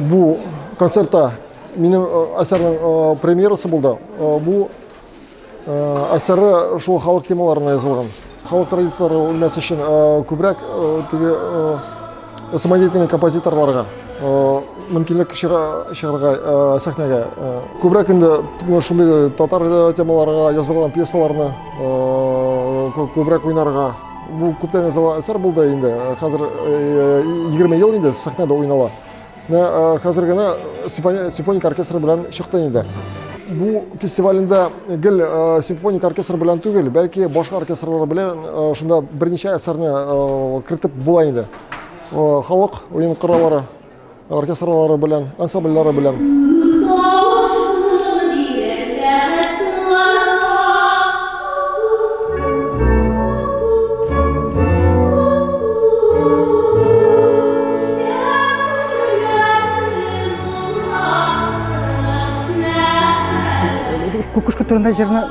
Бу концертта минем әсәрнең премьерасы булды. Бу әсәре шул халык темаларына язылган. Халык традицияләре үлмәс өчен күбрәк теге самодеятельный композиторларга мөмкинлек чыгарга сәхнәгә. Күбрәк инде шундый татар темаларга язылган пьесаларны күбрәк уйнарга. Бу күптән язылган әсәр булды инде. Хәзер 20 ел инде сәхнәдә уйнала. Хәзер генә симфоник оркестр белән чыкты инде. Бу фестивалендә гел симфоник оркестр белән түгел, бәлки башка оркестрлар белән шунда берничә әсәрне кертеп була инде. Халык уен кораллары, оркестрлары белән, ансамбльләре белән. Кукушка турында җырны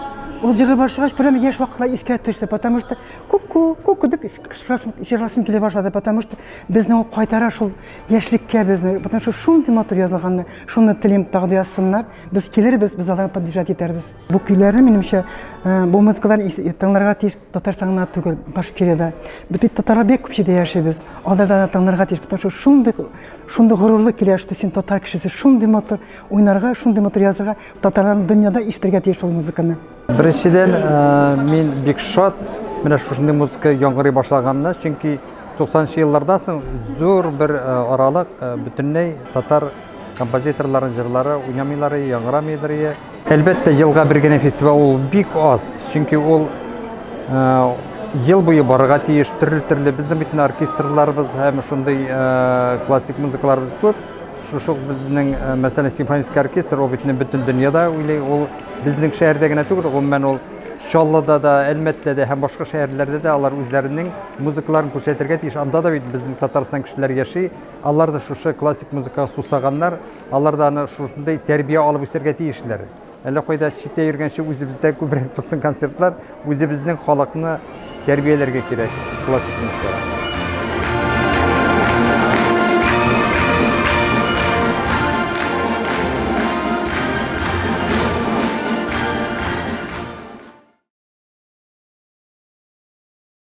ул җыры башлагач, прямо яшь вакытлар искә төште, потому что ку-ку, ку-ку дип кычкырасым, җырласым килә башлады, потому что безне ул кайтара шул яшьлеккә безне, потому что шундый матур язылганны, шуны телим тагы да язсыннар, без килербез, без аларны поддержать итәрбез. Бу көйләрне, минемчә, бу музыкаларны тыңларга тиеш Татарстан гына түгел, Башкириядә. Без бит татарлар бик күп җирдә яшибез. Алар да тыңларга тиеш, потому что шундый, шундый горурлык килә, что син татар кешесе, шундый матур уйнарга, шундый матур язырга, татарларны дөньяда ишетергә тиеш ул музыканы. Беренчедән, мин бик шат, менә шушындый музыка яңгырый башлаганына, чөнки 90 еллардан соң зур бер аралык бөтенләй татар композиторларының җырлары уйнамыйлар, яңгырамыйдыр. Әлбәттә, елга бер генә фестиваль ул бик аз, чөнки ул ел буе барырга тиеш, төрле-төрле безнең бит оркестрларыбыз һәм шундый классик музыкаларыбыз күп. Шушы ук безнең, мәсәлән, симфонический оркестр, ул бит бөтен дөньяда уйлый, ул безнең шәһәрдә генә түгел, гомумән ул Чаллыда да, Әлмәттә дә һәм башка шәһәрләрдә дә алар үзләренең музыкаларын күрсәтергә тиеш. Анда да бит безнең Татарстан кешеләре яши, алар да шушы классик музыкага сусаганнар, алар да аны шушындый тәрбия алып үсәргә тиешләр. Әллә кайда читтә йөргәнче үзебездә күбрәк булсын концертлар, үзебезнең халыкны тәрбияләргә кирәк классик музыкага.